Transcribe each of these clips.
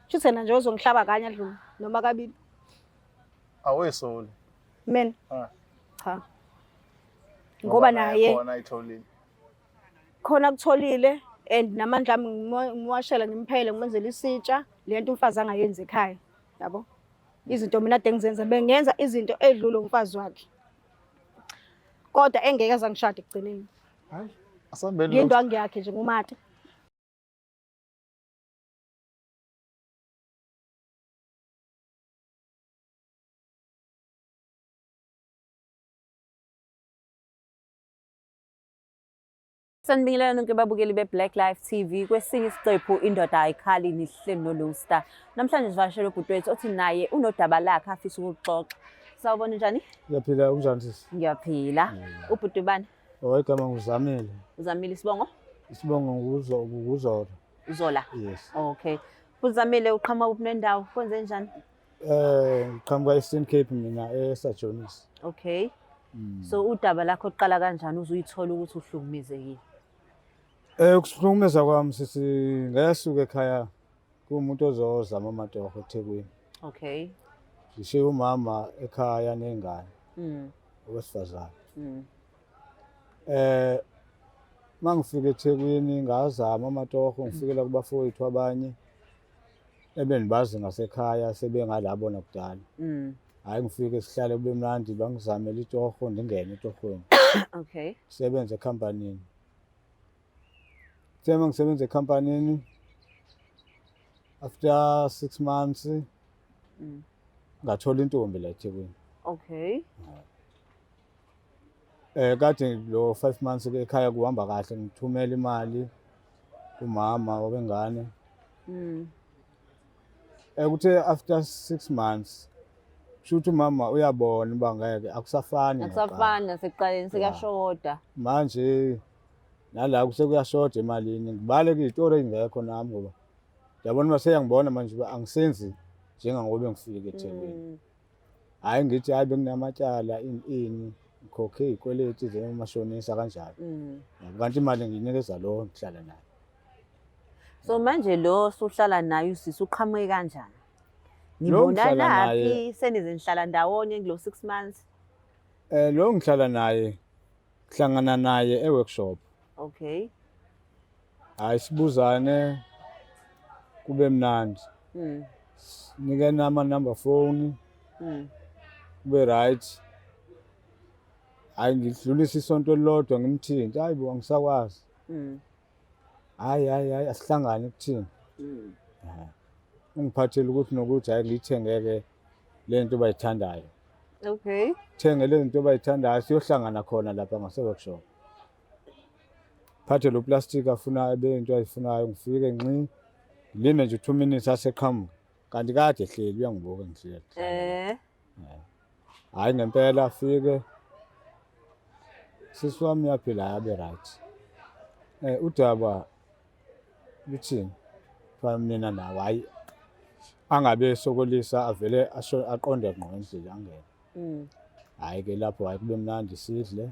Shuthi yena nje uzongihlaba kanye adlule noma kabili. Awuyisoli. Mina Ah. cha. Ngoba naye khona ayitholile. Khona kutholile and namandla ami ngimuwashela ngimphele ngimenzele isitsha le nto umfazi angayenzi ekhaya yabo. Izinto mina ade ngizenza bengenza izinto edlule umfazi wakhe. Kodwa engeke azangishada ekugcineni. Hayi, asambeni. Ngindwangu yakhe nje ngumata. Sanibingelela nonke babukeli be-Black Life TV kwesinye isiqephu indoda ayikhali nihleli noLuster. Namhlanje sivakashele ubhuti wethu othi naye unodaba lakhe afisa ukuxoxa. Sawubona njani? Ngiyaphila unjani sisi? Ngiyaphila. Ubhuti ubani? Oh igama nguzamile. Uzamile isibongo? Isibongo nguzo nguZola. Uzola. Yes. Okay. Uzamile uqhamuka kuphi nendawo? Kwenze njani? Ngiqhamuka e-Eastern Cape mina eSajonis. Okay. So udaba lakho luqala kanjani uzuyithola ukuthi uhlukumezekile? Ukuhlukumeza kwami sisi ngayasuka ekhaya kuwumuntu ozozama amatoho eThekwini. Okay. Ngishiye umama ekhaya nengane. Owesifazane. Mangifika eThekwini ngazama amatoho ngifikela kubafowethu abanye ebengibazi ngasekhaya sebengalabo nakudala. Hayi ngifike sihlale kube mnandi bangizamele itoho ndingene etohweni. Okay. Sebenze ekhampanini. Sema ngisebenza ekhampanini after 6 months ngathola intombi la eThekwini. Okay. Kade lo 5 months ke ekhaya kuhamba kahle ngithumela imali kumama wabengane. Kuthe after 6 months kusho umama uyabona uba ngeke akusafani nakuqala. Akusafani nasekuqaleni sekuyashoda. Manje nala kusekuyashoda emalini ngibale kuyitori engekho nami ngoba yabona uma seyangibona manje uba angisenzi njengangoba ngifike eThekwini. Hayi ngithi hayi benginamatyala ini ini ngikhokhe izikweleti zemashonisa kanjalo. Yabo, kanti imali ngiyinikeza lo ngihlala naye. So manje lo suhlala naye usisi uqhamuke kanjani? Lo ngihlala Nibonanaphi naye- senize nihlala ndawonye kulo 6 months? Lo ngihlala naye ngihlangana naye e-workshop. Okay. Hayi sibuzane kube mnandi. Nike nama number phone. Kube right. Hayi ngidlulisa isonto elilodwa ngimthinte. Hayi bo angisakwazi. Hayi hayi hayi asihlangane kuthini. Ungiphathele ukuthi nokuthi hayi ngiyithengeke le nto bayithandayo. Okay. Thenge le nto bayithandayo siyohlangana khona lapha ngase workshop. Phathe lo plastic afuna abe into ayifunayo ngifike nxi ngilinde nje 2 minutes aseqhamuka. Kanti kade ehleli uyangibuka ngihleli. Hayi ngempela afike sisi wami uyaphila abe right. Udaba luthini? Fa mina nawe hayi angabe sokolisa avele asho aqonde ngqo endlini angene. Hayi ke lapho hayi kube mnandi sidle.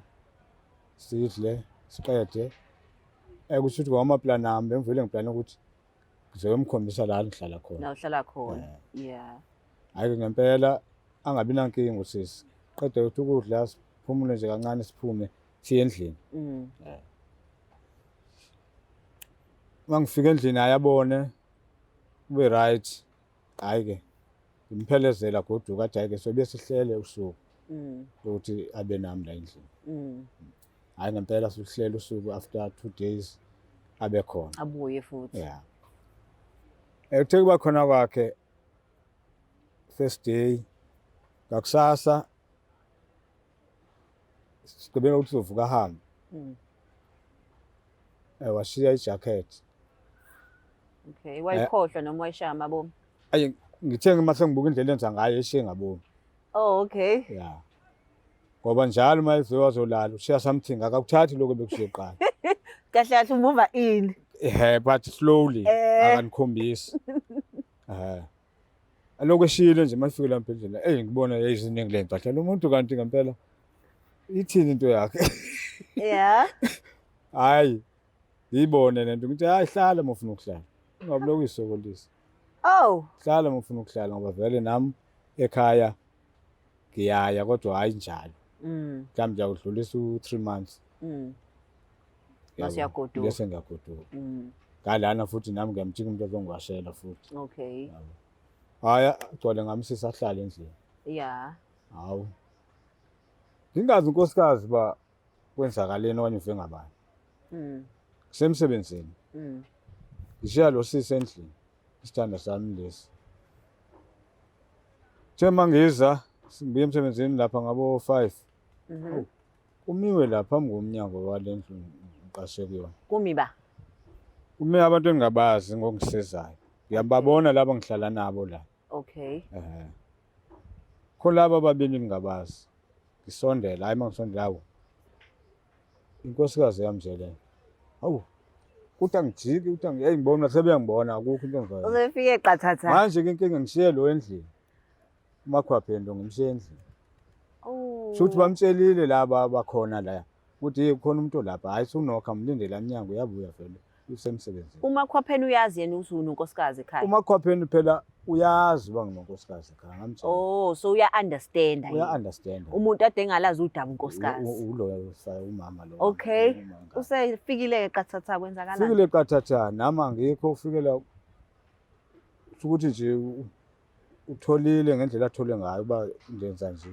Sidle siqede. Kusho ukuthi kwama plan ami bengivele ngiplana ukuthi ngizomkhombisa la ngihlala khona. La uhlala khona. Yeah. Hayi ngempela angabi nankinga usisi. Qede ukuthi ukudla siphumule nje kancane siphume siye endlini. Mangifika endlini ayabone kube right. Hayi ke ngimphelezela goduka athi hayi ke sobe sihlele usuku. Ukuthi abe nami la endlini. Hayi ngempela sihlele usuku after 2 days abe khona. Abuye futhi. Yeah. Uthe kuba khona kwakhe first day ngakusasa sigqibela ukuthi uzovuka ahambe. Washiya ijacket. Okay, wayikhohlwa noma wayishaya amabomu? Ayi ngithe uma sengibuka indlela enza ngayo eshiye ngabomu. Oh, okay. Yeah. Ngoba njalo uma evuka wazolala ushiya something akakuthathi lokho bekushiye kuqala. Kahle kahle umuva ini. But slowly akanikhombisi. Alokhu eshiyile nje mafike lapha endlini. Ey ngibona yayiziningi le mpahla. Lo muntu kanti ngempela ithini into yakhe? Yeah. Hayi. Ngiyibone lento ngithi hayi hlala uma ufuna ukuhlala. Ungabe lokhu uyisokolisa. Oh. Hlala uma ufuna ukuhlala ngoba vele nami ekhaya ngiyaya kodwa hhayi njalo. Mhlawumbe ngiyakudlulisa u-3 months. Mase Yabo, uyagoduka. Bese ngiyagoduka. Ngalana futhi nami ngiyamjika umuntu ozongiwashela futhi. Okay. Yabo. Hhayi agcwale ngamsisa ahlale endlini. Yeah. Hawu. Ngingazi unkosikazi uba kwenzakaleni okanye uve ngabani. Kusemsebenzini. Ngishiya lo sisi endlini. Isithanda sami lesi. Kuthe uma ngiza ngibuya emsebenzini lapha ngabo 5. Kumiwe lapha phambi komnyango wale ndlu ngiqashe kuyona. Kumi ba? Kume abantu engingabazi ngokungisizayo. Ngiyababona laba ngihlala nabo la. Okay. Ehhe. Khona laba ababili ngingabazi. Ngisondela, hayi mangisondela hawu. Inkosikazi yami nje le. Hawu. Uthi angijiki, uthi hey ngibona sebeyangibona akukho into engizoyenza. Uzofike qathatha. Manje ke inkinga ngishiye lo endlini. Umakhwapheni lo ngimshiye endlini. Oh. Shuthi bamtshelile laba abakhona la. Ukuthi hey kukhona umuntu lapha, hayi sunokha mlindele emnyango uyabuya vele usemsebenzini. Umakhwapheni uyazi yena ukuthi unonkosikazi ekhaya. Umakhwapheni phela uyazi uba nginonkosikazi ekhaya ngamtshela. Oh, so uya understand. Uya understand. Umuntu ade engalazi udaba unkosikazi. Ulo umama lo. Okay. Umama wengane. Usefikile ke qathatha kwenzakalani? Fikile qathatha nami angikho ufikela ukuthi nje utholile ngendlela athole ngayo uba ngenza nje.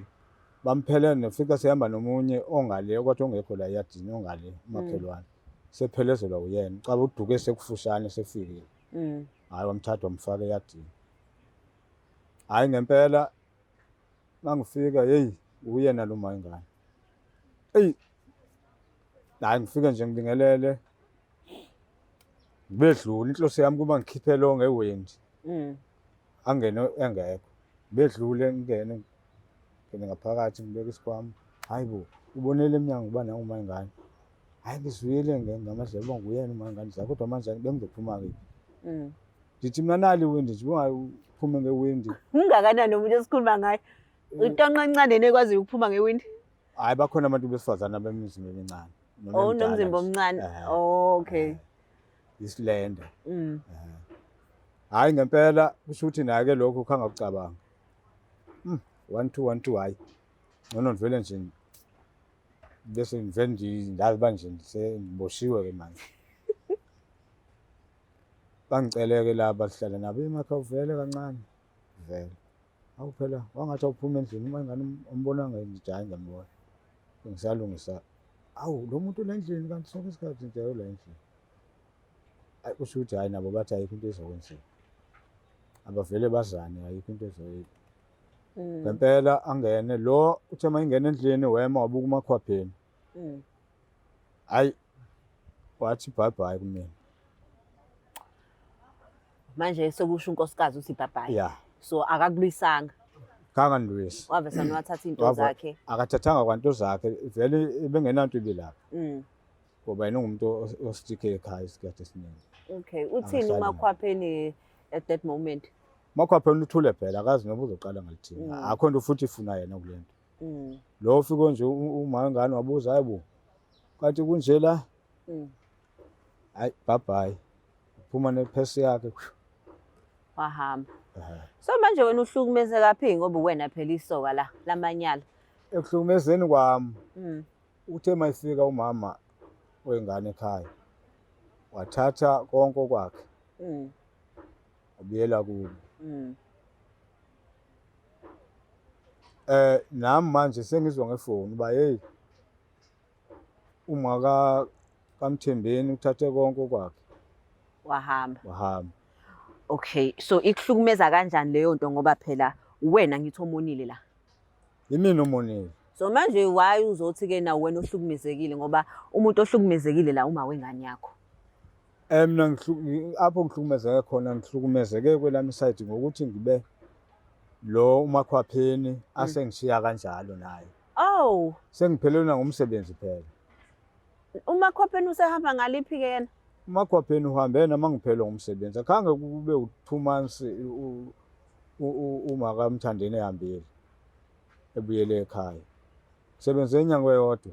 Bamphelele nefika sehamba nomunye ongale kodwa ongekho la eyadini ongale umakhelwane. Sephelezelwa uyena. Caba uduke sekufushane sefikile. Hayi wamthatha wamfaka eyadini. Hayi ngempela mangifika hey uyena lo mayingane. Ey hayi ngifike nje ngibingelele. Ngibedlula inhloso yami kuba ngikhiphe lo ngewindi. Angene engekho. Bedlule ngingene ngene ngaphakathi ngibeka isikhwama. Hayi bo, ubonele emnyango uba nangu umayingane. Hayi ngizwile ngamadlebe uba nguyena umayingane zakho kodwa manje bengizophuma kephi. Ngithi mina nali iwindi nje ungaphume ngewindi. Ungakanani umuntu esikhuluma ngaye? Intonqo encane nekwaziyo ukuphuma ngewindi? Hayi bakhona abantu besifazane abemizimba emincane. Noma Oh, emidala nomzimba nje. omncane. Oh, okay. Isilenda. Hayi ngempela kusho ukuthi naye ke lokho khanga kucabanga. 1 2 1 2 hayi. Ngcono ngivele nje bese ngivele ndazi manje ngiboshiwe ke manje. Bangiceleke laba sihlala nabo emakha uvele kancane. Vele. Awu phela wangathi awuphuma endlini uma ingane umbona ngithi hayi ngiyambona. Ngisalungisa. Awu lo muntu la endlini kanti sonke isikhathi nje la endlini. Hayi kusho ukuthi hayi nabo bathi ayikho into ezokwenziwa. Abavele bazane ayikho into ezoyenziwa. Ngempela angene lo uthe uma ingena endlini wema wabuka umakhwapheni. Hayi wathi bye bye kumina. Manje sekusho unkosikazi uthi bye bye. Yeah. So akakulwisanga. Kangandwisi. Wavesana wathatha into zakhe. Akathathanga kwanto zakhe vele bengenanto ibilapha. Ngoba yena ungumuntu osticke ekhaya isikhathi esiningi. Okay, uthini Akahlali umakhwapheni at that moment? Umakhwapheni uthule phela akazi noba uzoqala ngalithini. Akho nto futhi ifuna yena kule nto. Lo ufike nje uma ingane wabuza hayibo. Kanti kunje la? Hayi bye bye. Uphuma nephesi yakhe. Wahamba. So manje wena uhlukumezeka phi ngoba wena phela isoka la lamanyala. Ekuhlukumezeni kwami. Uthe mayifika umama wengane ekhaya wathatha konke kwakhe. Wabuyela kubo. Nami manje sengizwa ngefoni uba hey uma kaMthembeni uthathe konke kwakhe. Wahamba. Wahamba. Okay, so ikuhlukumeza kanjani leyo nto ngoba phela wena ngithi omonile la. Yimina omonile. So manje why uzothi ke na wena ohlukumezekile ngoba umuntu ohlukumezekile la uma wengane yakho. Mina apho ngihlukumezeke khona ngihlukumezeke kwelami side ngokuthi ngibe lo umakhwapheni asengishiya kanjalo naye. Oh. Sengiphelelwa ngumsebenzi phela. Umakhwapheni usehamba ngaliphi ke yena? Umakhwapheni uhambe noma ngiphelelwa ngumsebenzi. Akhange kube u2 months uma kaMthandeni ehambile ebuyele ekhaya. Sebenze inyanga eyodwa.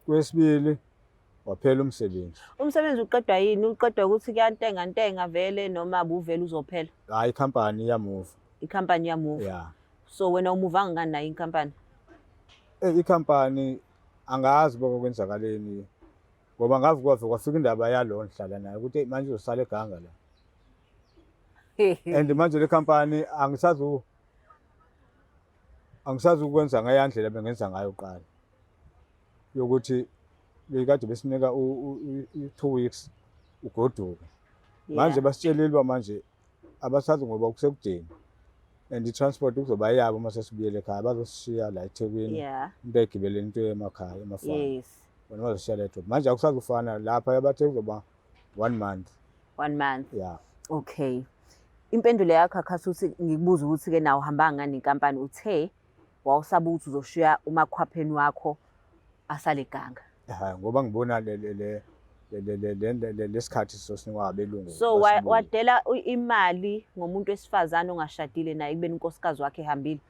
Kwesibili Waphela umsebenzi. Umsebenzi uqedwa yini? Uqedwa ukuthi kuyantenga ntenga vele noma buvele uzophela? Hayi, ikhampani iyamuva. Ikhampani iyamuva. Yeah. So wena umuvanga ngani nayo inkampani? Ikhampani angazi boko kwenzakaleni ngoba ngavuka kwave kwafika indaba yalo ngihlala naye ukuthi "Eyi, manje uzosala eganga la." And manje le khampani angisazi ukwenza ngeyandlela bengenza ngayo kuqala yokuthi bekade besinika u-2 weeks ugoduke. Manje basitshelile uba manje abasazi ngoba kusekudeni and i-transport kuzoba yabo uma sesibuyele ekhaya, bazosishiya la eThekwini. Into egibele into emakhaya emafamu. Bona bazosishiya la edrobheni. Manje akusazi kufana lapha, bathe kuzoba 1 month. 1 month. Yeah. Okay. Impendulo yakho akhathi uthi ngikubuza ukuthi ke nawe uhamba ngani inkampani, uthe wawusaba ukuthi uzoshiya umakhwapheni wakho asale ganga. Ha, ngoba ngibona lesikhathi sosinikwa abelungu. So basibuye. wadela imali ngomuntu wesifazane ongashadile naye kubeni unkosikazi wakhe ehambile.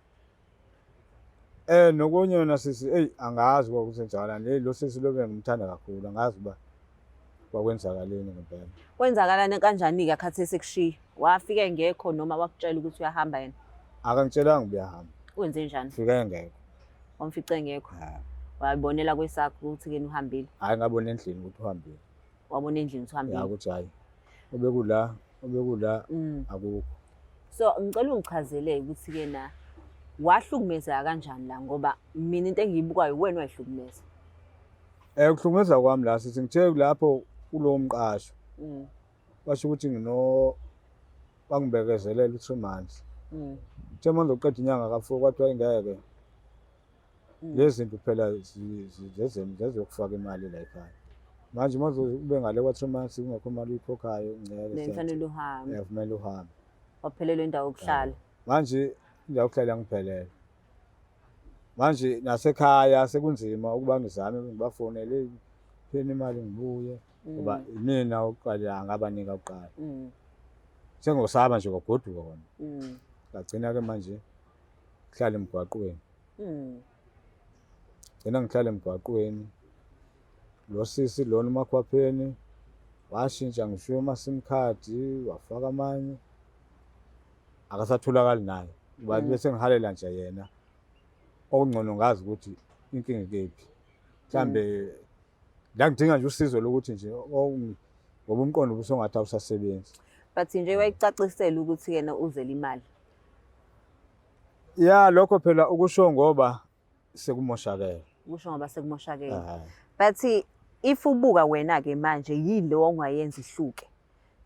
Nokunye wena sisi, hey, angazi kwakusenzakalani. Hey, lo sisi lo bengimthanda kakhulu, angazi uba kwakwenzakaleni ngempela. Kwenzakalani kanjani-ke akhathi esekushiya? Wafika engekho noma wakutshela ukuthi uyahamba yena? Akangitshelanga uba uyahamba. Wenze njani? Fika engekho. Wamfica engekho. Ha. Wayibonela kwesakho ukuthi kena uhambile. Hayi, ngabona endlini ukuthi uhambile. Wabona endlini ukuthi uhambile. Ya, ukuthi hayi. Obekula, obekula akukho. So ngicela ungichazele ukuthi ke na wahlukumezeka kanjani la, ngoba mina into engiyibukayo wena wayihlukumeza. Ukuhlukumeza kwami la sithi ngithe lapho kulowo mqasho. Basho ukuthi bangibekezelela u3 months. Uthe manje uqeda inyanga ka4 kwathiwa ingeke. Lezi zinto phela zezokufaka imali la ekhaya. Manje uma ube ngale kwa 3 months kungekho imali uyikhokhayo, ngeke Then kufanele uhambe. Kumele uhambe. Waphelelwa indawo yokuhlala. Manje indawo yokuhlala ngiphelele. Manje nasekhaya sekunzima ukuba ngizame ngibafonele pheni imali ngibuye ngoba mina oqala angabanika kuqala. Sengosaba nje kwagoduka kona. Ngagcina ke manje ngihlala emgwaqweni. Gcina ngihlala emgwaqweni. Lo sisi lona umakhwapheni washintsha ngisho ama SIM card wafaka amanye. Akasatholakali naye. Ngoba bese ngihalela nje yena. Okungcono ngazi ukuthi inkinga ikephi. Mhlambe la ngidinga nje usizo lokuthi nje ngoba umqondo ubusongathi awusasebenzi. But nje wayicacisela ukuthi yena uzele imali. Ya, lokho phela ukusho ngoba sekumoshakele. Ukusho ngoba sekumoshakele. But if ubuka wena ke manje yini lo ongayenza ihluke?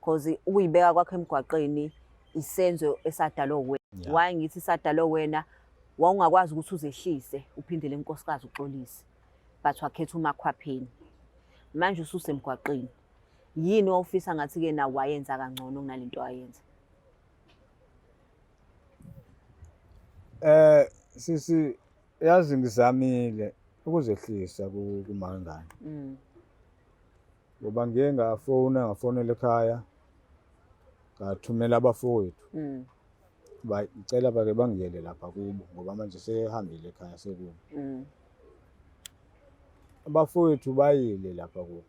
Because ukuyibeka kwakho emgwaqeni isenzo esadalwa wena. Why ngithi isadalwa wena? Wawungakwazi ukuthi uzehlise uphindele enkosikazi uxolise. But wakhetha umakhwapheni. Manje ususemgwaqeni. Yini owufisa ngathi ke na wayenza kangcono kunalento ayenza? Sisi, yazi ngizamile ukuzehlisa kumangane. Ngoba ngiye ngafona, ngafonela ekhaya, ngathumela abafowethu. Ngicela bake bangiyele lapha kubo ngoba manje sehambile ekhaya sekubo. Abafowethu bayile lapha kubo.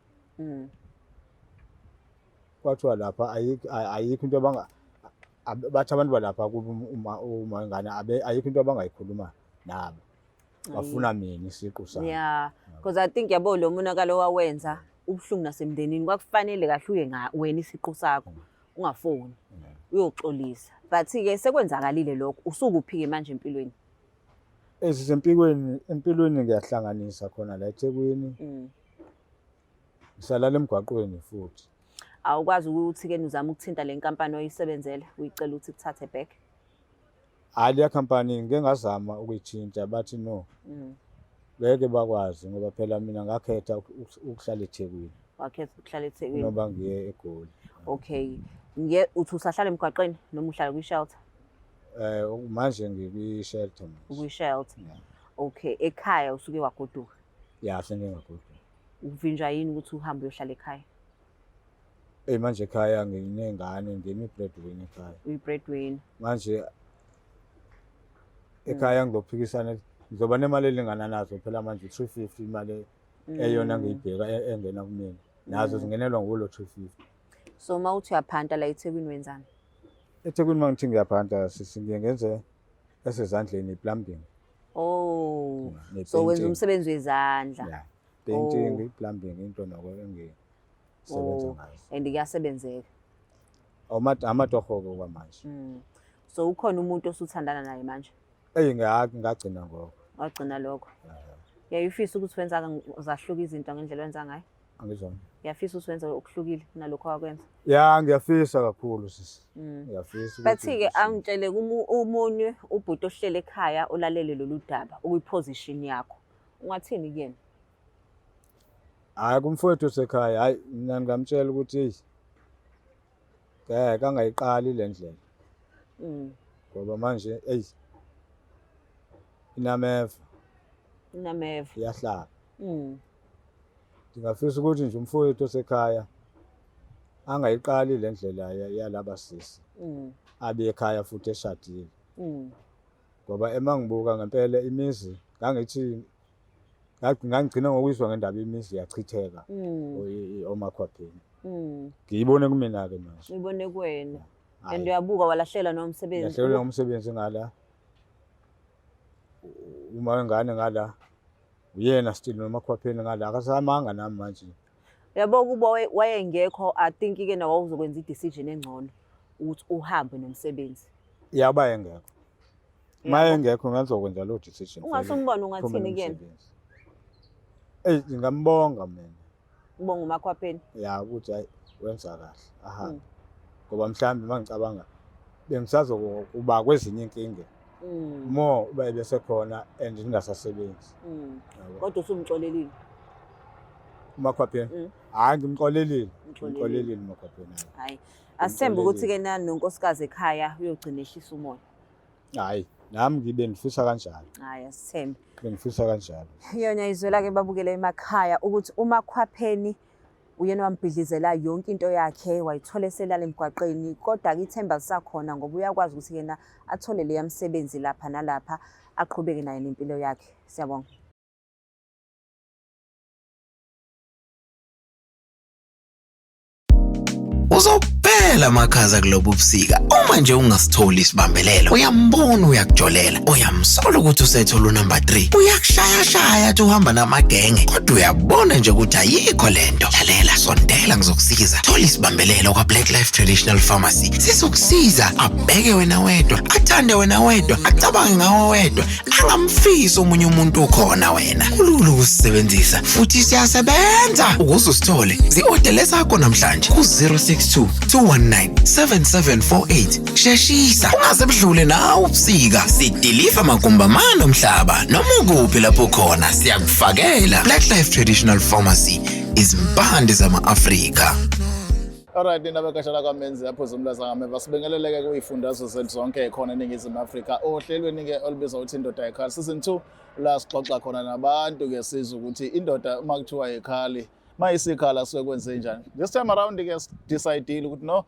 Kwathiwa lapha ayikho into bathi abantu balapha kubo uma ingane ayikho into abangayikhuluma nabo. Bafuna mina isiqu sami. Yeah, because I think yabo lo monakalo wawenza ubuhlungu nasemndenini, kwakufanele kahle uye wena isiqu sakho ungafoni uyoxolisa. But ke sekwenzakalile lokho, usukuphike manje empilweni? Ezisempilweni, empilweni ngiyahlanganisa khona la eThekwini. Ngisalala emgwaqweni futhi. Awukwazi ukuthi ke uzame ukuthinta le nkampani oyisebenzela, uyicela ukuthi ikuthathe back? Hayi, leya company ngike ngazama ukuyithinta, bathi no. Ngeke bakwazi ngoba phela mina ngakhetha ukuhlala eThekwini. Wakhetha ukuhlala eThekwini. Noma ngiye eGoli. Okay. Ngiye uthi usahlala emgwaqeni noma uhlala kwi-shelter? Manje ngikwi-shelter manje. Ukwi-shelter. Yeah. Okay, ekhaya usuke wagoduka? Yeah, sengike ngagoduka. Uvinjwa yini ukuthi uhambe uyohlala ekhaya? Manje ekhaya nginengane, ngimi breadwinner ekhaya. Uyi breadwinner. Manje ekhaya ngizophikisana, ngizoba nemali elingana nazo phela manje 350 imali Eyona ngiyibheka engena kumina nazo zingenelwa ngulo 250. So uma uthi uyaphanta la eThekwini wenzani? EThekwini uma ngithi ngiyaphanta sisi ngiye ngenze esezandleni i-plumbing. Oh. Ne-painting. So wenza umsebenzi wezandla. Yeah. Painting, Oh. i-plumbing into noko engisebenza Oh. ngazo. And kuyasebenzeka. Amatoho-ke kwamanje. So ukhona umuntu osuthandana naye manje? Eyi ngagcina ngoko. Wagcina lokho. Uyayifisa ukuthi wenza zahluka izinto ngendlela wenza ngayo? Angizona. Uyafisa ukuthi wenza okuhlukile kunalokho wakwenza? Ya ngiyafisa kakhulu sisi. Ngiyafisa. But-ke angitshele umunye ubhuti ohlele ekhaya olalele lolu daba okwiposition yakho. Ungathini kuyena? Hayi kumfowethu osekhaya, hayi mina ngingamtshela ukuthi eyi ngeke angayiqali le ndlela. Ngoba manje eyi inameva. Inameva. Iyahlaba. Ngingafisa ukuthi nje umfowethu osekhaya angayiqali le ndlela yalaba sisi. Abe ekhaya futhi eshadile. Ngoba ema ngibuka ngempela imizi ngangithi ngangigcina ngokuyizwa ngendaba imizi yachitheka omakhwapheni. Ngiyibone kumina-ke manje. Uyibone kuwena. And uyabuka walahlela nomsebenzi. Ngilahlekelwe ngumsebenzi ngala. Uma wengane ngala uyena still nomakhwapheni ngala akasamanga nami manje. Uyabo kuba wayengekho I think ke nawe wawuzokwenza i-decision engcono ukuthi uhambe nomsebenzi. Yaba engekho. Uma engekho ngazokwenza lo decision. Ungase umbone ungathini kuyena? Eyi ngingambonga mina. Ubonga umakhwapheni. Ya ukuthi hayi wenza kahle ahambe. Ngoba mhlawumbe mangicabanga bengisazokuba kwezinye inkinga. More uba ebesekhona and ngingasasebenzi. Kodwa usumxolelile. Umakhwapheni? Hayi ngimxolelile. Ngimxolelile umakhwapheni. Hayi. Asithembe ukuthi ke nani nonkosikazi ekhaya uyogcina ehlisa umoya. Hayi, nami ngibe ngifisa kanjalo. Hayi asithembe. Bengifisa kanjalo. Yona izwela ke babukele emakhaya ukuthi umakhwapheni uyena wambhidlizela yonke into yakhe wayithola eselala emgwaqeni kodwa ke ithemba lisakhona ngoba uyakwazi ukuthi yena athole leya msebenzi lapha nalapha aqhubeke naye nempilo yakhe. Siyabonga. Uzophela amakhaza kulobu busika uma nje ungasitholi isibambelelo. Uyambona uyakujolela, uyamsola ukuthi usethola unumber 3. Uyakushayashaya athi uhamba namagenge, kodwa uyabona nje ukuthi ayikho lento. Lalela, sondela ngizokusiza. Thola isibambelelo kwa Black Life Traditional Pharmacy. Sizokusiza abheke wena wedwa, athande wena wedwa, acabange ngawe wedwa, angamfisi omunye umuntu ukhona wena. Kulula ukusisebenzisa futhi siyasebenza. Ukuze usithole, zi-odele sakho namhlanje ku-062 219 7748. Sheshisa, ungaze budlule nawe ubusika. Sidiliva magumbamane omhlaba noma ukuphi lapho khona siyakufakela. Black Life Traditional Pharmacy, izimpande zama-Afrika. Alright, indaba ekashala kwamenzi yapho zomlaza ngameva sibingeleleke kuyifundazwe zethu zonke khona eNingizimu Afrika ohlelweni ke olubizwa ukuthi indoda ayikhali season 2 la sixoxa khona nabantu ke sizwe ukuthi indoda uma kuthiwa ayikhali mayisikhala suke kwenze njani. This time around ke decide ukuthi no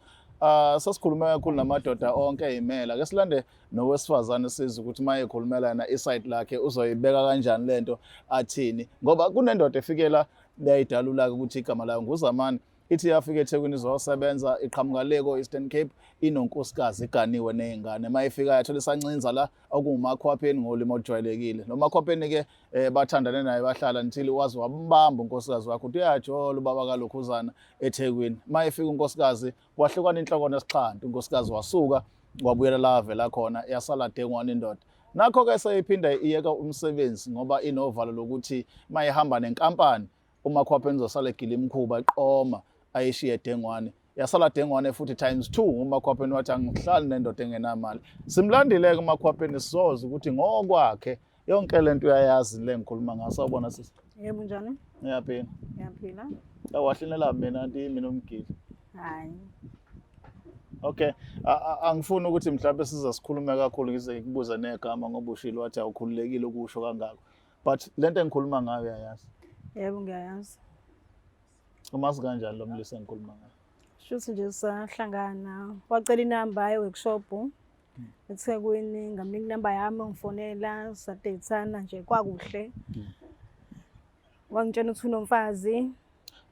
sesikhulume kakhulu namadoda onke eyimela ke silande nowesifazane sizwe ukuthi mayekhulumela yena iside lakhe uzoyibeka kanjani lento athini, ngoba kunendoda efikela liyayidalula ukuthi igama layo nguZamani. Ithi yafika eThekwini izosebenza iqhamuka le ko-Eastern Cape inonkosikazi iganiwe ney'ngane. Uma ifika yathola isancinza la okungumakhwapheni ngolimi olujwayelekile. Nomakhwapheni ke bathandane naye bahlala until waze wambamba unkosikazi wakhe ukuthi uyajola ubaba kalokhuzana eThekwini. Uma ifika unkosikazi kwahlukana inhloko nesixhanti, unkosikazi wasuka wabuyela la avela khona yasala dengwane indoda. Nakho-ke seyiphinda iyeka umsebenzi ngoba inovalo lokuthi uma ihamba nenkampani umakhwapheni uzosala egila imikhuba eqoma ayishiye dengwane. Yasala dengwane futhi times 2 umakhwapheni wathi angihlali nendoda engenamali. Simlandile-ke umakhwapheni sizoza ukuthi ngokwakhe yonke lento uyayazi le ngikhuluma ngayo. Sawubona sisi. Yebo, njani? Ngiyaphila. Ngiyaphila. Awahlinela mina anti mina umgili. Hayi. Okay, angifuni ukuthi mhlawumbe size sikhulume kakhulu ngize ngikubuze negama ngoba ushilo wathi awukhululekile ukusho kangako. But lento engikhuluma ngayo uyayazi. Yebo, ngiyayazi. Umazi kanjani lo mlisa engikhuluma ngayo? Shuthi nje sahlangana, wacela inamba ye-workshop eThekwini, ngamnika inamba yami ngifonela, sadeyithana nje kwakuhle. Wangitshela ukuthi unomfazi.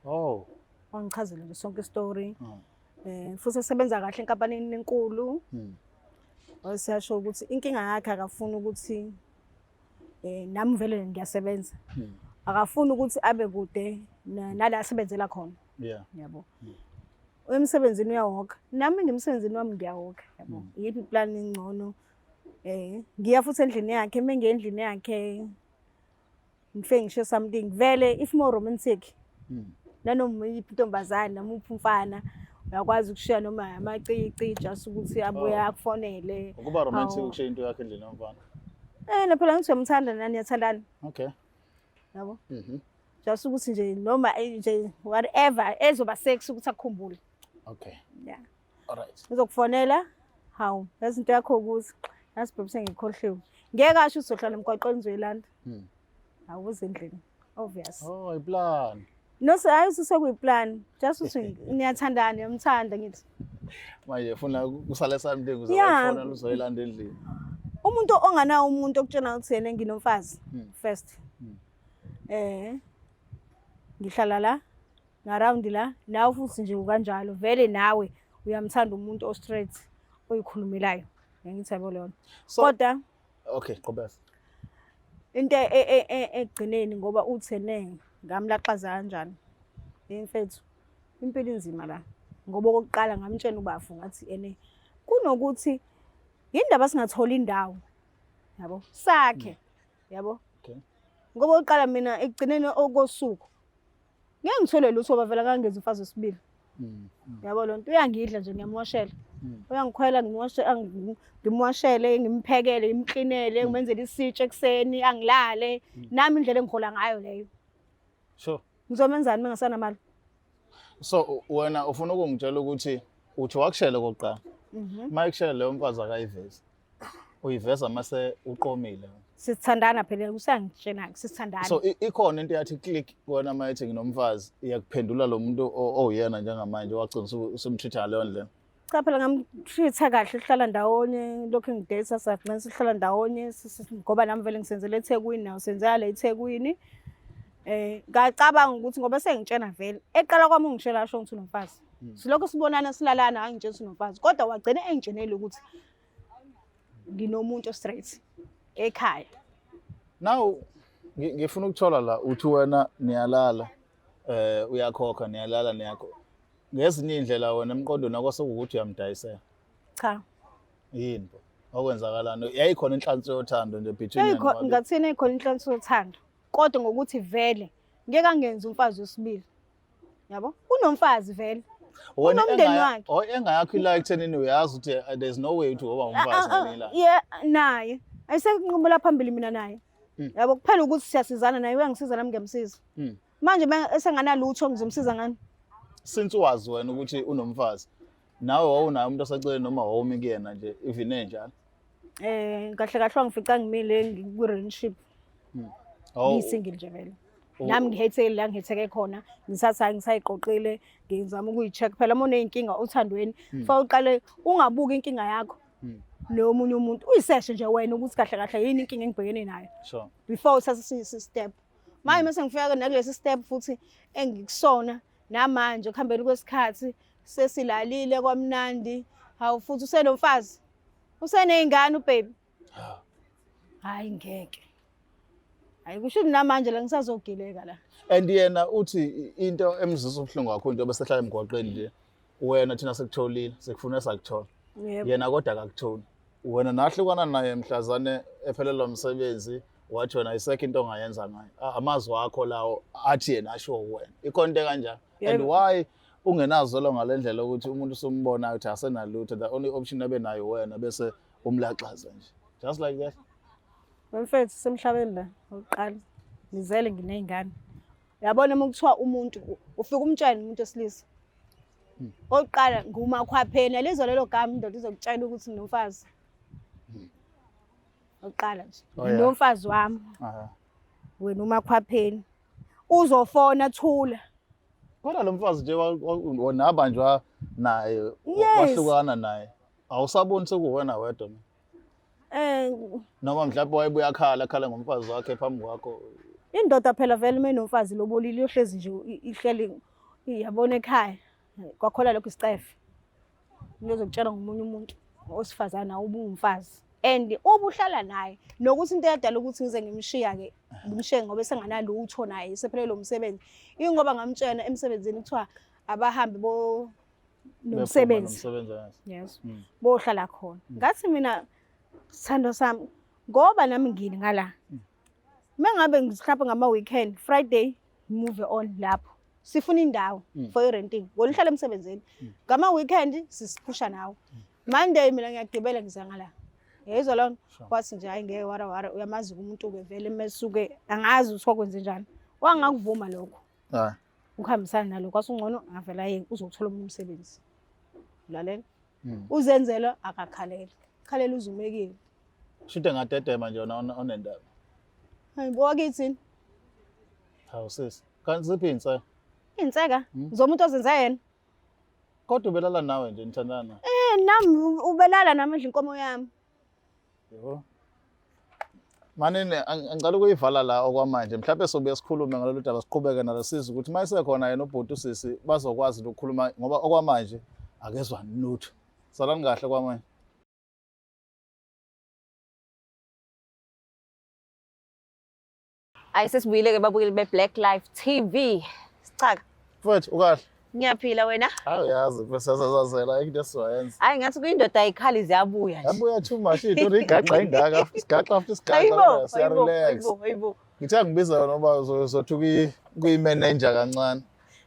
Oh. Wangichazela nje sonke istory. Futhi esebenza kahle enkampanini enkulu. Waseyasho ukuthi inkinga yakhe akafuni ukuthi nami vele ngiyasebenza. Akafuni ukuthi abe kude nala asebenzela khona. Yabo. Emsebenzini uyawoka. Nami ngimsebenzini wami ngiyawoka, yabo. Yiphi plan engcono? Ngiya futhi endlini yakhe, mengiya endlini yakhe ngifike ngisho something vele if more romantic. Nanoma iyiphi intombazane noma uphi umfana uyakwazi ukushiya noma amacici just ukuthi abuye akufonele. Ukuba romantic ukushiya into yakhe endlini yomfana. Phela ngithi uyamthanda nani niyathandana. Okay. Yabo. Just ukuthi nje noma nje whatever ezoba sex ukuthi akukhumbule. Okay. Yeah. All right. Ngizokufonela. Hawu, yazi into yakho ukuthi yazi babe sengikhohliwe. Ngeke asho uzohlala emgwaqweni uzoyilanda. Awuze endlini. Obvious. Oh, iplan. No, so hayi usekuyiplan. Just ukuthi niyathandana, niyamthanda ngithi. Manje ufuna kusale something uzoyifonela uzoyilanda endlini. Umuntu onganawo umuntu okutshela ukuthi yena nginomfazi first. Ngihlala la ngaround la nawe futhi nje ukanjalo vele nawe uyamthanda umuntu o straight oyikhulumelayo. Ngithi yabo leyo. Kodwa okay, qhubeka. Into egcineni ngoba uthene ngamlaxaza kanjani imfethu impilo inzima la ngoba okokuqala ngamtshela ubafu ngathi ene kunokuthi indaba singathola indawo yabo sakhe yabo. Okay. Ngoba oqala mina ekugcineni okosuku ngeke ngithole lutho ngoba vele akangezi umfazi wesibili. Yabo lo nto uyangidla nje ngiyamwashela. Uyangikhwela ngimwashele ngimphekele ngimklinele ngimenzele isitshe ekuseni angilale nami indlela engihola ngayo leyo. Sure. Ngizomenzani mengasanamali? So wena ufuna ukungitshela ukuthi uthi wakushela kokuqala. Uma ekushela leyo mfazi akayivezi. Uyiveza mase uqomile. Sithandana phela usangitshena sithandana. So ikhona into yathi click kuwena mayethi nginomfazi iyakuphendula lo muntu owuyena njengamanje wagcina usumtreat ngaleyo ndlela. Cha phela ngamtreat kahle sihlala ndawonye lokhu ngidate sagcina sihlala ndawonye ngoba nami vele ngisenzele eThekwini nawo senzela le eThekwini. Ngacabanga ukuthi ngoba sengitshena vele eqala kwami ungitshela asho ukuthi unomfazi. Silokhu sibonana silalana angitshela ukuthi unomfazi kodwa wagcina engitshenele ukuthi nginomuntu straight ekhaya. Now ngifuna ukuthola la uthi wena niyalala uyakhokha niyalala niyakho. Ngezinye indlela wena emqondweni wakho sekuwukuthi uyamdayisela. Cha. Yini bo? Okwenzakalani? Yayikhona inhlansi yothando nje between Yayikho ngathini ikhona inhlansi yothando kodwa ngokuthi vele ngeke angenze umfazi wesibili. Yabo? Unomfazi vele. Unomndeni wakhe. Engayakho ila ekuthenini uyazi ukuthi there's no way ukuthi uba umfazi ngelinye ilanga. Yeah, naye. Ayisekunqumula phambili mina naye. Yabo kuphela ukuthi siyasizana naye uyangisiza nami ngiyamsiza. Manje esenganalutho ngizomsiza ngani? Since wazi wena ukuthi unomfazi, nawe wawunaye umuntu oseceleni noma wawumi kuyena nje even enjalo? Kahle kahle wangifica ngimile ku relationship. Ngisingle nje vele. Nami ngihethekile la ngihetheke khona, ngisatha ngisayiqoqile, ngizama ukuyi-check phela uma uneyinkinga othandweni, fa uqale ungabuki inkinga yakho nomunye umuntu, uyiseshe nje wena ukuthi kahle kahle yini inkinga engibhekene nayo. Sure. Before uthatha step. Manje mase ngifika nakulesi step futhi engikusona namanje ekuhambeni kwesikhathi sesilalile kwamnandi, hawu futhi usenomfazi. Useneyingane ubaby. Hayi ngeke. Hayi kusho ukuthi namanje la ngisazogileka la. And yena uthi into emzisa ubuhlungu kakhulu njengoba sehlala emgwaqeni nje. Wena thina sekutholile, sekufuna sakuthola. Yena kodwa akakutholi. Wena nahlukana naye mhlazane ephelelwa umsebenzi wathi wena ayisekho into ongayenza ngayo. Amazwi akho lawo athi yena asho wena. Ikhona into kanjalo. And why ungenazo lo ngalendlela ukuthi umuntu usumbona ukuthi asenalutho, the only option abe nayo wena bese umlaxaza nje. Just like that. Mfethu semhlabeni la oqala ngizele nginezingane. Uyabona uma kuthiwa umuntu ufika umtshele umuntu wesilisa. Oqala ngumakhwapheni lizwe lelo gama indoda izokutshela ukuthi nginomfazi. Oqala nje nginomfazi wami. Wena umakhwapheni uzofona thula. Kodwa lo mfazi nje wanabanjwa naye wahlukana naye. Awusaboni sekuwena wedwa mina. Noma mhlawumbe wayebuya akhala akhala ngomfazi wakhe phambi kwakho. Indoda phela vele uma inomfazi lobolile iyohlezi nje ihleli yabona ekhaya. Kwakhola lokho isicefe. Into ezokutshela ngomunye umuntu osifazane awubuwumfazi. And ubuhlala naye nokuthi into eyadala ukuthi ngize ngimshiya-ke ngimshiye ngoba esenganalutho naye sephelelwe umsebenzi. Ingoba ngamtshela emsebenzini kuthiwa abahambe bo nomsebenzi. Yes. Bohlala khona. Ngathi mina sithando sami ngoba nami ngini ngala. Mengabe ngizihlapha ngama weekend Friday move on lapho. Sifuna indawo for i-renting. Ngolihlala emsebenzini. Ngama weekend sisiphusha nawe. Monday mina ngiyagibela ngiza ngala. Yayizwa lona wathi nje hayi ngeke wara wara uyamazi umuntu ke vele mesuke angazi ukuthi kwakwenze njani. Wangakuvuma lokho. Hayi. Ukuhambisana nalokho wasungcono angavela yena uzothola omunye umsebenzi. Lalela. Uzenzela akakhaleli. Khalela uzumekile. Shuthi engadedema nje yona onendaba. Hayi bo wakithi. Hawu sisi. Kanti ziphi iy'nseka? Iy'nseka zomuntu ozenze yena. Kodwa ubelala nawe nje nithandana. Eh nami ubelala nami edla inkomo yami. Yebo. Manene angicela ukuyivala la okwamanje. Mhlawumbe sobuye sikhulume ngalolu daba siqhubeke nalo sizwe ukuthi uma esekhona yena ubhuti usisi bazokwazi ukukhuluma ngoba okwamanje akezwa lutho. Salani kahle kwamanje. Ayi sesibuyile-ke babukeli be-Black Life TV. Sichaka. Mfowethu ukahle. Ngiyaphila wena. Hayi uyazi bese sasazela into esizoyenza. Hayi ngathi kuyindoda ayikhali ziyabuya nje. Yabuya too much into igaxa ingaka sigaxa futhi sigaxa Hayibo, siya hayibo, relax. hayibo, hayibo. Ngithe ngibiza yona ngoba uzothi kuyi-manager kancane.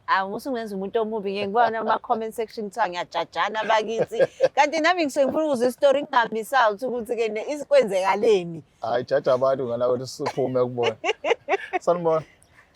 Awu usungenza umuntu omubi ngeke ngibona ama-comment section kuthiwa ngiyajajana bakithi. Kanti nami ngisuke ngifuna ukuzwa isitori ngingamisayo ukuthi-ke kwenzekaleni. Hayi jaja abantu ngala ukuthi siphume kubona. Sanibona.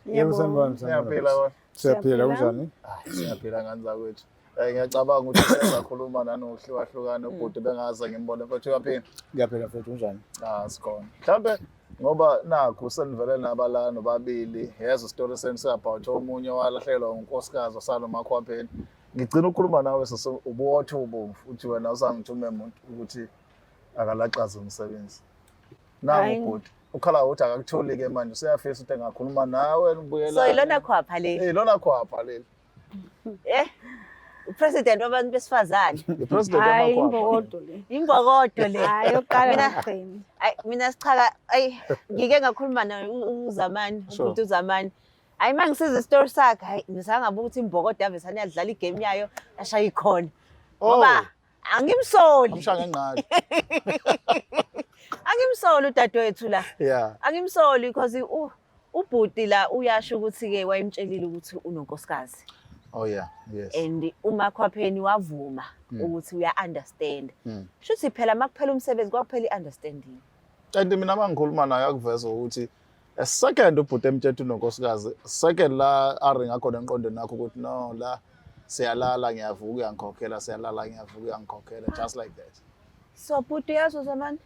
Yebo sanibona sanibona. Siyaphila bona. Siyaphila kunjani? Hayi siyaphila ngani zakwethu. Eh ngiyacabanga ukuthi sizakhuluma nanohlukahlukana ubhuti bengaze ngimbone mfethu uyaphila. Ngiyaphila mfethu kunjani? Ah sikhona. Mhlambe ngoba nakhu senivele nabala nobabili yezwa isitori senu about omunye walahlekelwa unkosikazi wasala umakhwapheni. Ngigcina ukukhuluma nawe sese ubuwotha ubomvu uthi wena usangithume umuntu ukuthi akalaxaze umsebenzi. Nangu ubhuti ukhala ukuthi akakutholi ke manje useyafisa ukuthi engakhuluma nawe ubuyela. So ilona khwapha le. Eh ilona khwapha leli. Eh upresident wabantu besifazane. Ipresident Hayi yamakhwapha. imbokodo le. Imbokodo le. Hayi yokuqala Mina- nokugcina. Ayi mina sichaka ayi ngike ngakhuluma naye uZamani Sure. ubhuti uZamani. Hayi uma ngisiza isitori sakhe hayi ngisangabuka ukuthi imbokodo yave saniyadlala igame yayo yashaya ikhona. Ngoba angimsoli. Amshaya ngenqali. Angimsoli udadewethu la. Yeah. Angimsoli because ubhuti la uyasho ukuthi-ke wayemtshelile ukuthi unonkosikazi. Oh yeah, yes. And umakhwapheni wavuma ukuthi uya-understand. Shuthi phela uma kuphela umsebenzi kwakuphela i-understanding. And mina mangikhuluma naye akuveza ukuthi a second ubhuti emtshethu unonkosikazi, second la aringa khona emqondweni wakho ukuthi no la siyalala ngiyavuka uyangikhokhela, siyalala ngiyavuka uyangikhokhela, just like that. So bhuti uyazwa Zamani?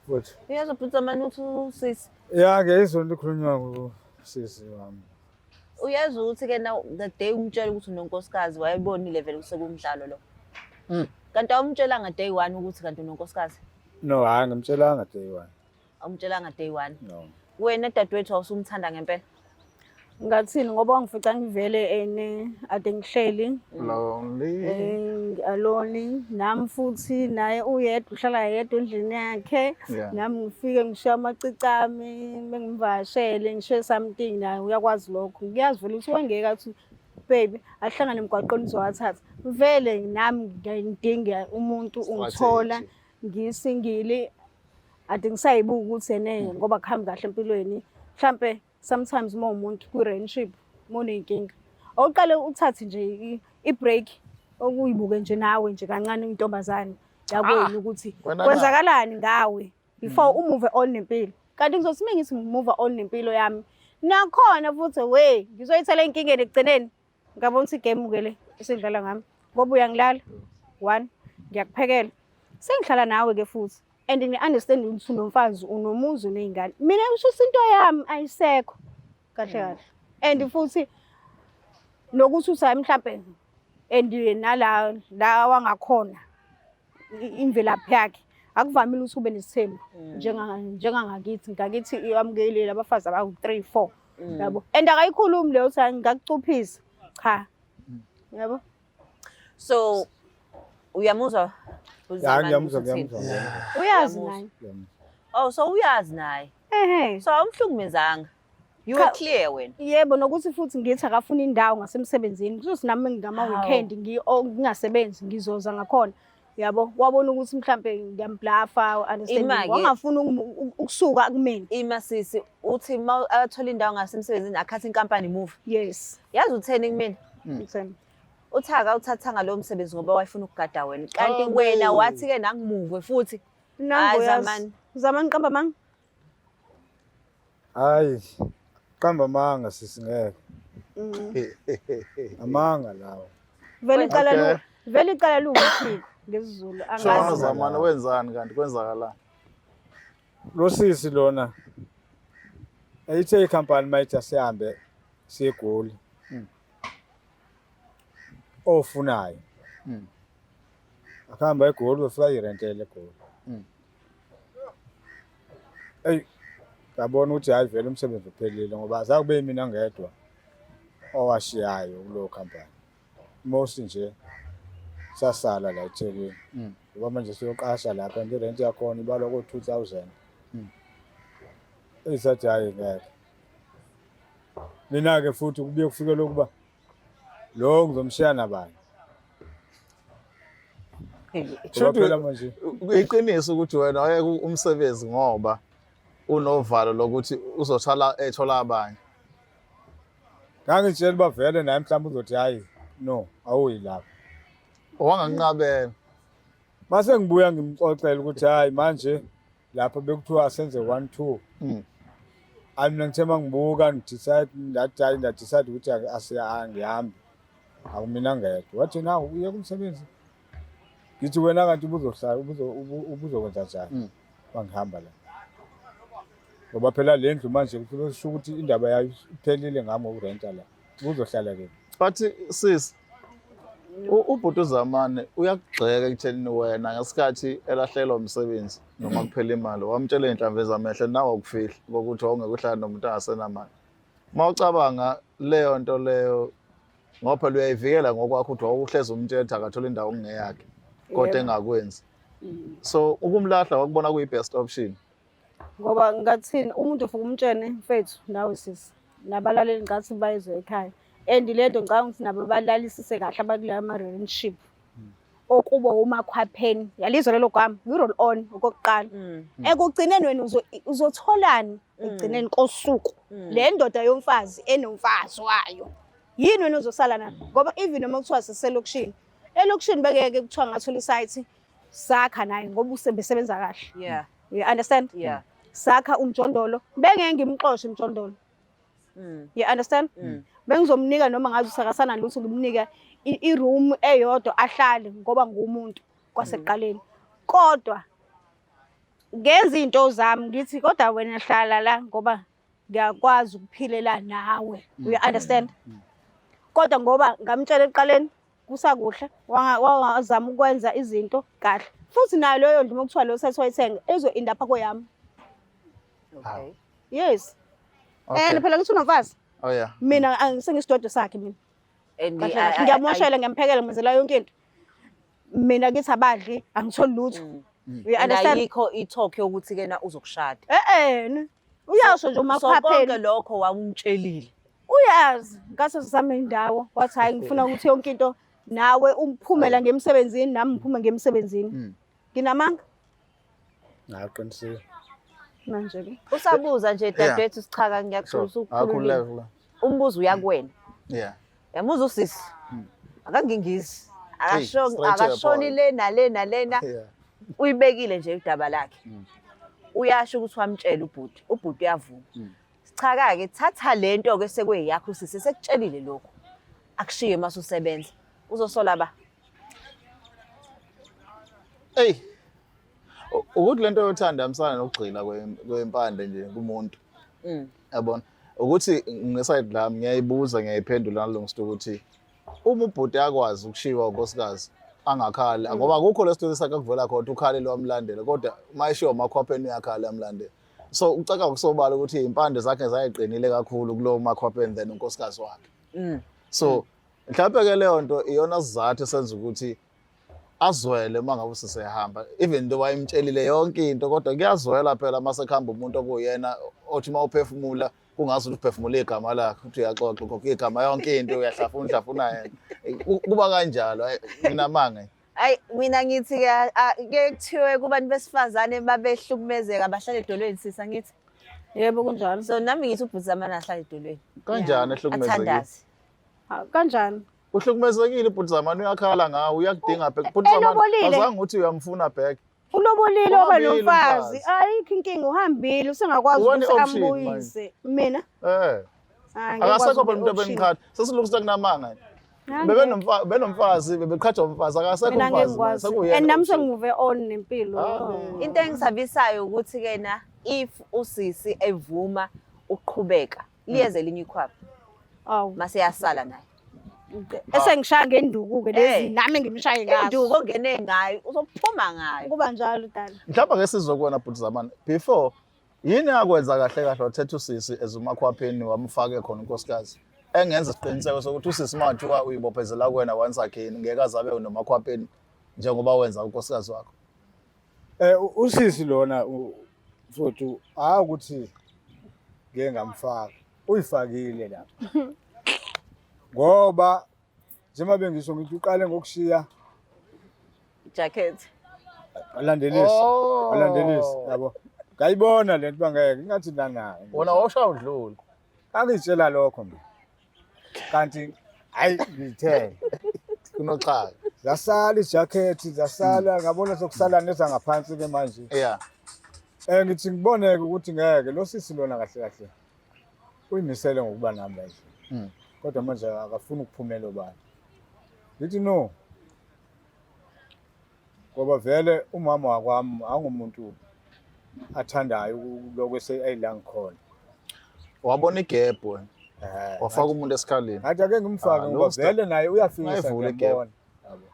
Futhi. Uyazwa bhuti Zamani ukuthi usisi? Ya ngiyizwa into ekhulunywa ngusisi wami. Uyezwa ukuthi-ke na the day umtshela ukuthi unonkosikazi wayebonile vele kusekumdlalo lo. Kanti awumtshelanga day one ukuthi kanti unonkosikazi? No, hayi ngimtshelanga day one. Awumtshelanga day one. No. Wena dadewethu awusumthanda ngempela? Ngathini ngoba wangifica ngivele ene ade ngihleli Lonely. Alone nami futhi naye uyedwa uhlala yedwa endlini yakhe. Yeah. Nami ngifike ngishiye amacici ami bengimvakashele ngishiye something naye uyakwazi lokho. Ngiyazi vele ukuthi wangeke athi baby ahlangane emgwaqweni uzowathatha. Vele nami ngiyayidinga umuntu ungithola ngisingili ade ngisayibuka ukuthi ene ngoba kuhambi kahle empilweni. Mhlampe sometimes uma umuntu kwi-relationship uma uney'nkinga awuqale uthathe nje i-break okuyibuke nje nawe nje kancane intombazane yakwenu ukuthi wena na. kwenzakalani ngawe before umove on nempilo. Kanti ngizothi uma ngithi ngimove on nempilo yami nakhona futhi we ngizoyithola enkingeni ekugcineni. Ngabona ukuthi igame-ke le esidlala ngami ngoba uyangilala one ngiyakuphekela sengihlala nawe-ke futhi and ngi-understand ukuthi unomfazi unomuzi uney'ngane. Mina ngisho ukuthi into yami ayisekho kahle kahle and futhi nokuthi uthi hayi mhlampe and nala la wangakhona imvelaphi yakhe. Akuvamile ukuthi ube nesithembu njengangakithi. Ngakithi iyamukelile abafazi abawu-3 4. Yabo. And akayikhulumi leyo ukuthi ngingakucuphisa. Cha. Yabo. So uyamuzwa Ya uZamani ngiyamuzwa ukuthi uthini? ngiyamuzwa. ngiyamuzwa, Uyazi Uyamuzwa. naye. ngiyamuzwa. Oh, so uyazi naye. Ehhe. So awumhlukumezanga. You were Cha. clear wena. Yebo, nokuthi futhi ngithi akafuna indawo ngasemsebenzini. Kuzothi nami ngama-weekend ngingasebenzi ngizoza ngakhona. Yabo, wabona ukuthi mhlambe ngiyamblafa, understand. Ima-ke. Wangafuna ukusuka kumina. Ima sisi uthi ma athola indawo ngasemsebenzini akhathi inkampani move. Yes. Yazi utheni kumina? Utheni? Uthi akawuthathanga lowo msebenzi ngoba wayefuna ukugada wena. Kanti Oh, wena no. wathi-ke nangimuve futhi. Nangu Hayi, uyazi. Zamani. Zamani qamba manga. Hayi qamba amanga sisi ngeke. Amanga lawo. Vele icala Okay. lu vele icala luwuphiko ngesiZulu Shona angazi. Zamani wenzani kanti kwenzakalani? Lo sisi lona ayithe ikhampani mayithi asihambe siye eGoli. Ofunayo. Akuhamba eGoli befika irentele eGoli. Eyi ngabona ukuthi hayi vele umsebenzi uphelile ngoba azange kube yimina ngedwa owashiyayo kuleyo khampani. Most nje sasala la eThekwini. Ngoba manje siyoqasha lapha and irent yakhona ibalwa ko-2,000. Eyi sathi hhayi ngeke. Mina-ke futhi kubuye kufike lokuba lo ngizomshiya nabani. Ngoba phela manje Iqiniso ukuthi wena wayeka umsebenzi ngoba unovalo lokuthi uzothola ethola abanye. Ngangitshela uba vele naye mhlawumbe uzothi hhayi no awuyi lapho. Wanganqabela. Mase ngibuya ngimxoxela ukuthi hhayi manje lapho bekuthiwa senze 1 2. Hayi mina ngithe mangibuka ngidecide ngathi hayi ngiyadecide ukuthi angihambi. Akumina ngedwa. Wathi na uye kumsebenzi. Ngithi wena kanti ubuzohlala ubuzokwenza njani? Mangihamba la. Ngoba phela le ndlu manje kusho ukuthi indaba yayo iphelile ngami ngokurenta la. Ubuzohlala kephi? But sis ubhuti uZamane uyakugxeka ekuthenini wena ngesikhathi elahlelwa umsebenzi noma kuphela imali wamtshela iy'nhlamvu ezamehlo nawe wakufihla kokuthi wawungeke uhlale nomuntu angasenamali. Uma ucabanga leyo nto leyo ngoba phela uyayivikela ngokwakho ukuthi wawuhlezi umtshela ukuthi akathole indawo okungeyakhe kodwa engakwenzi. So ukumlahla wakubona kuyi-best option. Ngoba ngathini umuntu ufike umtshene mfethu nawe sisi nabalaleli ngathi bayezwe ekhaya. And le nto ngicabanga ukuthi nabo balalisise kahle abakula ama-relationship okubo umakhwapheni. Yalizwa lelo gama, i-roll on okokuqala. Ekugcineni wena uzotholani ekugcineni kosuku le ndoda yomfazi enomfazi wayo. Yini wena ozosala nayo? Ngoba even noma kuthiwa siselokishini, elokishini bengeke kuthiwa ngathola isayithi sakha naye ngoba usebesebenza kahle. You understand? Yeah. Sakha umjondolo, bengeke ngimxoshe umjondolo. You understand? Bengizomnika noma ngazi usakasana lutho ngimnika i-room eyodwa ahlale ngoba ngumuntu kwasekuqaleni. Kodwa ngenza izinto zami ngithi kodwa wena hlala la ngoba ngiyakwazi ukuphilela nawe. You understand? Kodwa ngoba ngamtshela ekuqaleni kusakuhle wangazama ukwenza izinto kahle. Futhi nayo leyo ndlu uma kuthiwa lo sethi wayithenga izo-end up kweyami. Okay. Yes. Okay. And phela ngithi unomfazi. Oh yeah. Mina sengisidwedwe sakhe mina. And Kahle kahle ngiyamoshela ngiyamphekela ngimenzela yonke into. Mina kithi abadli angitholi lutho. You understand? Ayikho i-talk yokuthi kena uzokushada. Eh eh. Uyasho nje So konke umakhwapheni. lokho wawumtshelile. Uyazi ngaso sizame indawo wathi hayi ngifuna ukuthi yonke into nawe umphumela ngemsebenzini nami ngiphume ngemsebenzini. Nginamanga Ngaqinisile. manje ke. Usabuza nje dadewethu sichaka ngiyaxolisa ukukhuluma. Akhululeka. Umbuzo uyakuwena. Yeah. Yamuza usisi. Akangingizi. Hey, Akashoni straight to the akashoni point. le nale nalena. Yeah. Uyibekile nje udaba lakhe. Uyasho ukuthi wamtshela ubhuti, ubhuti uyavuma. Sichaka-ke thatha lento ke sekweyakho usisi sekutshelile lokho. Akushiye mase usebenza. Uzosola ba? Ey. Ukuthi lento yothanda msana nokugxila kwempande nje kumuntu. Yabona? Ukuthi ngeside lami ngiyayibuza ngiyayiphendula nalungista ukuthi uma ubhuti akwazi ukushiwa unkosikazi Angakhali ngoba akukho lesitori sakhe kuvela khona ukhalile wamlandela, kodwa uma eshiwo umakhwapheni uyakhala yamlandela. So ucaka kusobala ukuthi iy'mpande zakhe zayiqinile kakhulu kulowo makhwapheni than unkosikazi wakhe. So mhlawumbe-ke leyo nto iyona sizathu esenza ukuthi azwele uma ngabe usesehamba, even though wayemtshelile yonke into, kodwa kuyazwela phela uma sekuhamba umuntu okuyena othi uma uphefumula kungazi ukuthi uphefumula igama lakhe, uthi uyaxoxa ukhokha igama yonke into, uyahlafuna uhlafuna yena. Kuba kanjalo. Hhayi, nginamanga. Ayi, mina ngithi ke ke kuthiwe kubantu besifazane babehlukumezeka bahlale edolweni, sisa ngithi. Yebo, kunjalo. So nami ngithi ubhuti Zamani ahlale edolweni. Kanjani ehlukumezekile? Athandaze. Ah, kanjani? Uhlukumezekile ubhuti Zamani, uyakhala ngawe, uyakudinga back. Bhuti Zamani, Elobolile. azange uthi uyamfuna back. Ulobolile waba Uhambile nomfazi. umfazi. Ayikho inkinga, uhambile, usengakwazi Uwona ukuthi i-option ambuyise. Mina? Eh. Ah, ngeke Akasekho kwazi phela umuntu ube-option. obengiqhatha. Sesilungisa kunamanga. Ah, ngeke. Benomfazi, bebeqhathwa umfazi, akasekho Mina ngeke umfazi. ngikwazi. Sekuyena And nami option. sengi-move on nempilo. Ah. Into engisabisayo ukuthi ke na if usisi evuma ukuqhubeka liyeze elinye ikhwapha Awu. mase yasala naye. Esengishaya ngenduku-ke lezi Eh. nami ngimshaye ngazo. Induku ongene ngayo uzophuma ngayo. Kuba njalo dala. Mhlawumbe ake sizokubona bhuti Zamani. Before yini yakwenza kahle kahle wathetha usisi as umakhwapheni wamfake khona unkosikazi? Engenza isiqiniseko sokuthi usisi mathiwa uyibophezela kuwena once again ngeke azabe nomakhwapheni njengoba wenza unkosikazi wakho. Usisi lona mfowethu, hayi ukuthi ngeke ngamfaka, uyifakile lapha. Ngoba njengoba bengisho ngithi uqale ngokushiya Jacket. alandelisa, Oh. alandelisa yabo. Ngayibona lento bangeke ngathi nanayo. Wona wawushaya udlula. Angitshela lokho mina. Kanti hayi ngithele. Kunoxhaka. Zasala ijakhethi, zasala, ngabona sokusala nezangaphansi ke manje. Ngithi ngiboneke ukuthi ngeke lo sisi lona kahle kahle uyimisele ngokuba nami la endlini. Kodwa manje akafuni ukuphumela obala. Ngithi no. Ngoba vele umama wakwami angumuntu athandayo lokho eseyila ngikhona. Wabona igap wena. Wafaka umuntu esikhaleni. Ngathi ake ngimfake Ah, ngoba lo vele naye uyafisa Ungayivula igap. ngiyambona. Yabo.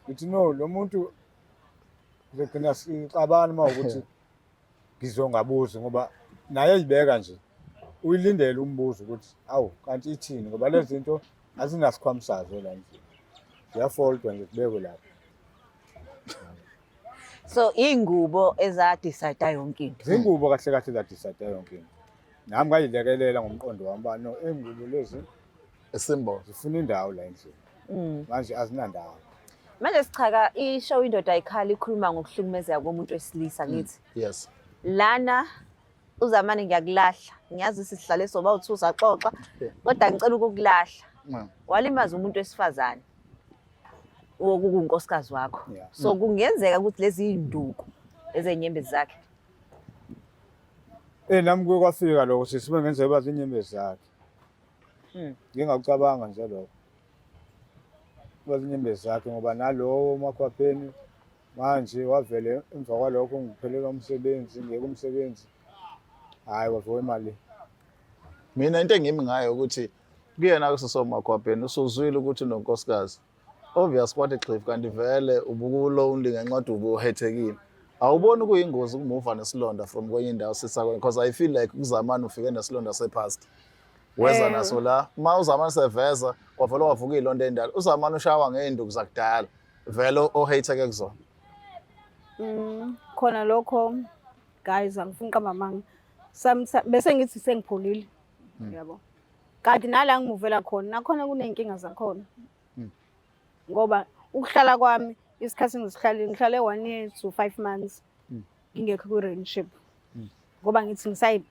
Ngithi no, lo muntu ngizogcina sixabana uma ukuthi ngizongabuzi ngoba naye eyibeka nje uyilindele umbuzo ukuthi awu kanti ithini, ngoba lezi zinto azinasikhwama sazo la endlini, ziyafoldwa nje kubekwe lapha. So iy'ngubo eza-decide yonke into. Zingubo kahle kahle za-decide yonke into. Nami ngayilekelela ngomqondo wami uba no, iy'ngubo lezi A symbol. zifuna indawo la endlini. Manje azinandawo. Manje sichaka i-show Indoda Ayikhali ikhuluma ngokuhlukumezeka komuntu wesilisa ngithi. Yes. Lana uZamane ngiyakulahla. Ngiyazi sihlale soba u2 saxoxa kodwa ngicela ukukulahla. Walimaza umuntu wesifazane wokukunkosikazi wakho. So kungenzeka ukuthi lezi induku ezenyembezi zakhe. Nami kuye kwafika lokho sisi bengenzeka bazi inyembezi zakhe. Ngingakucabanga nje lokho. Bazi inyembezi zakhe ngoba nalowo umakhwapheni manje wavele emva kwalokho ngiphelelwa umsebenzi, ngiyeka umsebenzi. Hayi wavuka imali. Mina into engimi ngayo ukuthi kuyena kusisomakhwapheni usuzwile ukuthi unonkosikazi. Obvious kwathi xhifu kanti vele ubuku-lonely ngenxa yokuthi ubuhethekile. Awuboni kuyingozi ukumuva nesilonda from kwenye indawo sisa kwenye, because I feel like uZamani ufike nesilonda se-past. Weza naso la, uma uZamani seveza kwavele wavuka iy'londa ey'ndala. UZamani ushawa ngey'nduku zakudala vele ohetheke kuzona. Khona lokho guys, angifuni uqamba amanga. Bese ngithi sengipholile. Yabo. Kanti nala ngimuvela khona, nakhona kuney'nkinga zakhona. Ngoba ukuhlala kwami isikhathi engisihlale, ngihlale 1 year to 5 months ngingekho kwi-relationship. Ngoba ngithi ngisayi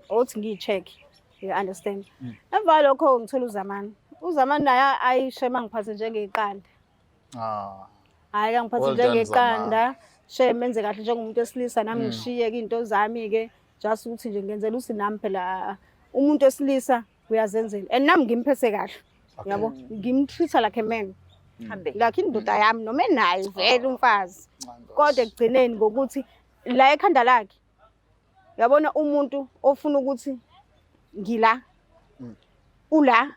othi ngiyi-check, you understand? Emva kwalokho ngithola uZamani. uZamani naye ayishe mangiphathe njengeqanda. Hhayi, angiphathe Well done, njengeqanda. Zamani. She menze kahle njengomuntu wesilisa, nami ngishiye-ke iy'nto zami-ke, just ukuthi nje ngenzela ukuthi nami phela umuntu wesilisa uyazenzela. And nami ngimphethe kahle. Yabo, ngimtreat-a like a man. Hambe. Like indoda yami noma enayo vele umfazi. Kodwa ekugcineni ngokuthi la ekhanda lakhe yabona umuntu ofuna ukuthi ngila ula.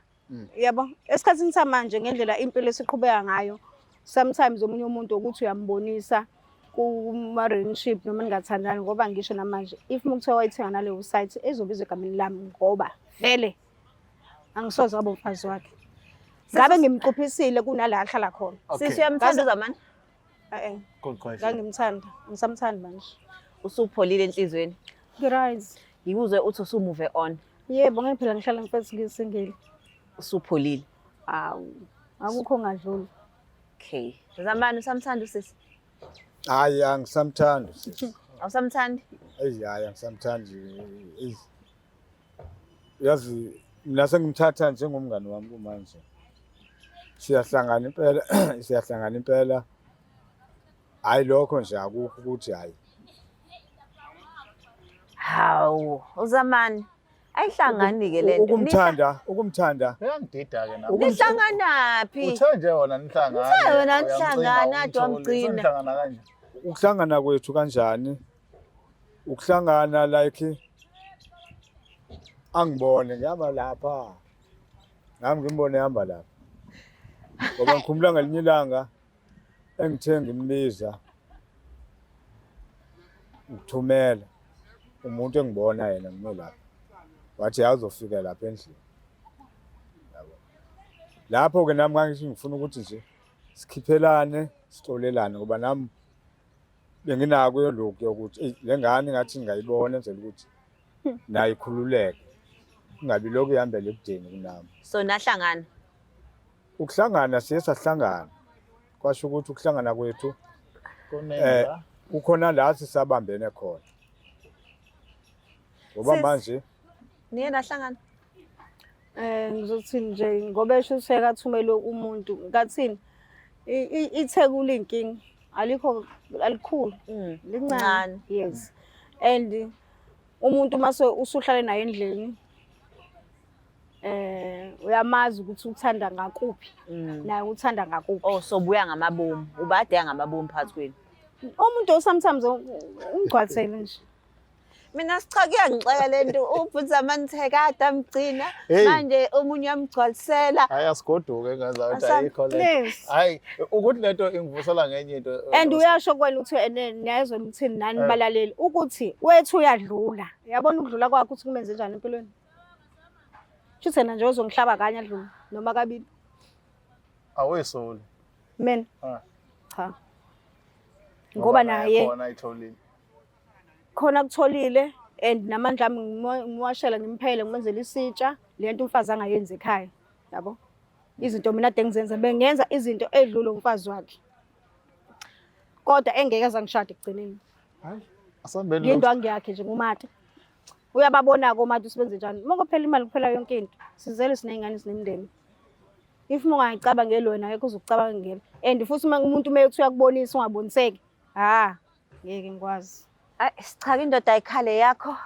Yabo, esikhathini samanje ngendlela impilo esiqhubeka ngayo Sometimes omunye umuntu ukuthi uyambonisa kuma-relationship noma ningathandani, ngoba ngisho namanje if mukuthiwa wayithenga naleyo site ezobizwa egameni lami, ngoba vele angisoze ngabe umfazi wakhe, ngabe ngimquphisile kunala ahlala khona. Okay. Sisi, uyamthanda uZamani? Eh, Good question. ngangimthanda, ngisamthandi manje. Usupholile enhlizweni? Ngi-right. Ngikuzwe uthi usu-move on. Yebo, ngeke phela ngihlala ngifethi ngi-single. Usupholile. Awu, akukho ongadluli. Okay. Zamani, usamthanda usisi? Hhayi, angisamthandi usisi. Awusamthandi? Eyi, hhayi, angisamthandi. Eyi, yazi mina sengimthatha njengomngani wami kumanje. Siyahlangana impela, siyahlangana impela. Hhayi, lokho nje akukho ukuthi hhayi. Hawu, uZamani. Ayihlangani-ke le nto. Ukumthanda. Uyangidida-ke nami. Nihlanganaphi? Uthe nje wona nihlangana. Uthe wena nihlangana, ade wamgcina. Nihlangana kanje. Ukuhlangana kwethu kanjani? Ukuhlangana like angibone ngihamba lapha, nami ngimbone ehamba lapha, ngoba ngikhumbula ngelinye ilanga engithe ngimbiza ngithumela umuntu engibona yena ngime lapha, wathi azofika lapha endlini, yabo. Lapho-ke nami ngangithi ngifuna ukuthi nje sikhiphelane, sixolelane, ngoba nami benginako lokhu yokuthi eyi, le ngane ngathi ngingayibona enzela ukuthi nayo ikhululeke, kungabi lokhu ihambele ekudeni kunami. So nahlangana. Ukuhlangana siye sahlangana, kwasho ukuthi ukuhlangana kwethu Kuningi la. Kukhona la sisabambene khona, ngoba manje Niye nahlangana? Ngizothini nje, ngoba esho ukuthi sekathumele umuntu, ngathini, iTheku liyinkinga, alikho alikhulu, lincane. Ncane. Yes, and umuntu mase usuhlale naye endlini, uyamazi ukuthi uthanda ngakuphi, naye uthanda ngakuphi. Oh, so buya ngamabomu. Ubade ngamabomu phakathi kwenu. Umuntu sometimes ungigcwathele nje. Mina sicha, kuyangixaka le nto, ubhuti Zamani kade amgcina. Hey. Manje omunye uyamgcwalisela. Hayi, asigoduke ngazathi Asam- ayikho le. Yes. Hayi, ukuthi lento ingivusela ngenye into. And uyasho kuwena ukuthi ene niyayizwa ukuthini nani balaleli ukuthi wethu uyadlula. Uyabona ukudlula kwakhe ukuthi kumenze njani empilweni. Shuthi yena nje uzongihlaba kanye adlule noma kabili. Awuyisoli. Mina Ah. cha. Ngoba naye khona ayitholile. Khona kutholile and namandla ami ngimuwashela, ngimphekele, ngimenzele isitsha, le nto umfazi angayenzi ekhaya, yabo. Izinto mina ade ngizenza, bengenza izinto edlule umfazi wakhe. Kodwa engeke aze angishade ekugcineni. Hayi, asambeni. Ngindwangu yakhe nje ngumata. Uyababona-ke omata usebenze njani. Uma kuphela imali kuphela yonke into. Sizele siney'ngane, sinemindeni. If uma ungayicabangeli wena, akekho ozokucabangela. And futhi uma umuntu uma ethi uyakubonisa ungaboniseki, ha, ngeke ngikwazi. Hayi, sichaka, indoda ayikhale yakho.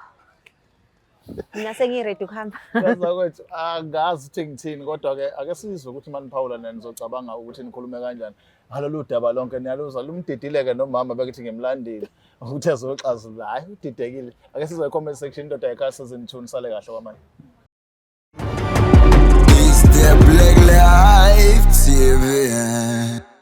Mina sengi-ready ukuhamba. Yazakwethu, angazi ukuthi ngithini, kodwa-ke ake sizwe ukuthi maniphawula nani nizocabanga ukuthi nikhulume kanjani ngalolu daba lonke. Niyaluzwa, lumdidile-ke nomama bekuthi ngimlandile ukuthi ezoxazulula. Hhayi, udidekile. Ake sizwe i-comment section. Indoda Ekhaya season 2. Nisale kahle kwamanje. It's the Black Life TV.